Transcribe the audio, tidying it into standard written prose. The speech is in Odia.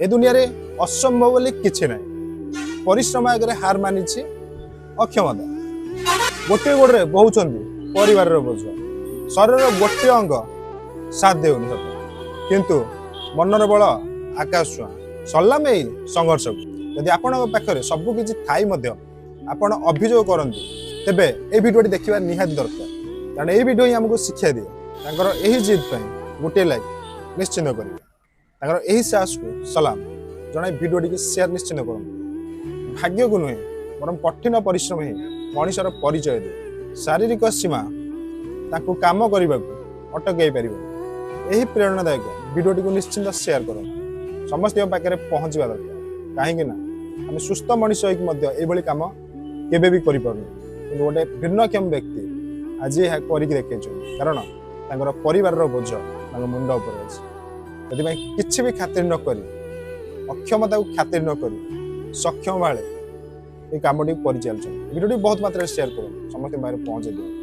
ଏ ଦୁନିଆରେ ଅସମ୍ଭବ ବୋଲି କିଛି ନାହିଁ। ପରିଶ୍ରମ ଆଗରେ ହାର ମାନିଛି ଅକ୍ଷମତା। ଗୋଟିଏ ଗୋଡ଼ରେ ବହୁଛନ୍ତି ପରିବାରର ବୋଝ। ଶରୀରର ଗୋଟିଏ ଅଙ୍ଗ ସାଥ ଦେଉନି ସତ, କିନ୍ତୁ ମନର ବଳ ଆକାଶ ଛୁଆଁ। ସଲାମ ଏଇ ସଂଘର୍ଷକୁ। ଯଦି ଆପଣଙ୍କ ପାଖରେ ସବୁ କିଛି ଥାଇ ମଧ୍ୟ ଆପଣ ଅଭିଯୋଗ କରନ୍ତି, ତେବେ ଏଇ ଭିଡ଼ିଓଟି ଦେଖିବା ନିହାତି ଦରକାର, କାରଣ ଏଇ ଭିଡ଼ିଓ ହିଁ ଆମକୁ ଶିକ୍ଷା ଦିଏ। ତାଙ୍କର ଏହି ଜିଦ୍ ପାଇଁ ଗୋଟିଏ ଲାଇକ୍ ନିଶ୍ଚିନ୍ତ କରିବେ। ତାଙ୍କର ଏହି ସାହସକୁ ସଲାମ ଜଣାଇ ଭିଡ଼ିଓଟିକୁ ସେୟାର ନିଶ୍ଚିନ୍ତ କରନ୍ତୁ। ଭାଗ୍ୟକୁ ନୁହେଁ, ବରଂ କଠିନ ପରିଶ୍ରମ ହିଁ ମଣିଷର ପରିଚୟ ଦିଏ। ଶାରୀରିକ ସୀମା ତାଙ୍କୁ କାମ କରିବାକୁ ଅଟକାଇ ପାରିବ। ଏହି ପ୍ରେରଣାଦାୟକ ଭିଡ଼ିଓଟିକୁ ନିଶ୍ଚିନ୍ତ ସେୟାର କରନ୍ତୁ। ସମସ୍ତଙ୍କ ପାଖରେ ପହଞ୍ଚିବା ଦରକାର, କାହିଁକି ନା ଆମେ ସୁସ୍ଥ ମଣିଷ ହେଇକି ମଧ୍ୟ ଏଇଭଳି କାମ କେବେ ବି କରିପାରୁନୁ। କିନ୍ତୁ ଗୋଟେ ଭିନ୍ନକ୍ଷମ ବ୍ୟକ୍ତି ଆଜି ଏହା କରିକି ଦେଖେଇଛନ୍ତି, କାରଣ ତାଙ୍କର ପରିବାରର ବୋଝ ତାଙ୍କ ମୁଣ୍ଡ ଉପରେ ଅଛି। ସେଥିପାଇଁ କିଛି ବି ଖାତିର ନ କରି, ଅକ୍ଷମତାକୁ ଖାତିର ନ କରି ସକ୍ଷମ ଭାବେ ଏଇ କାମଟିକୁ କରିଚାଲିଛନ୍ତି। ଭିଡ଼ିଓଟି ବହୁତ ମାତ୍ରାରେ ସେୟାର କରନ୍ତୁ, ସମସ୍ତଙ୍କ ପାଖରେ ପହଞ୍ଚେଇ ଦିଅନ୍ତୁ।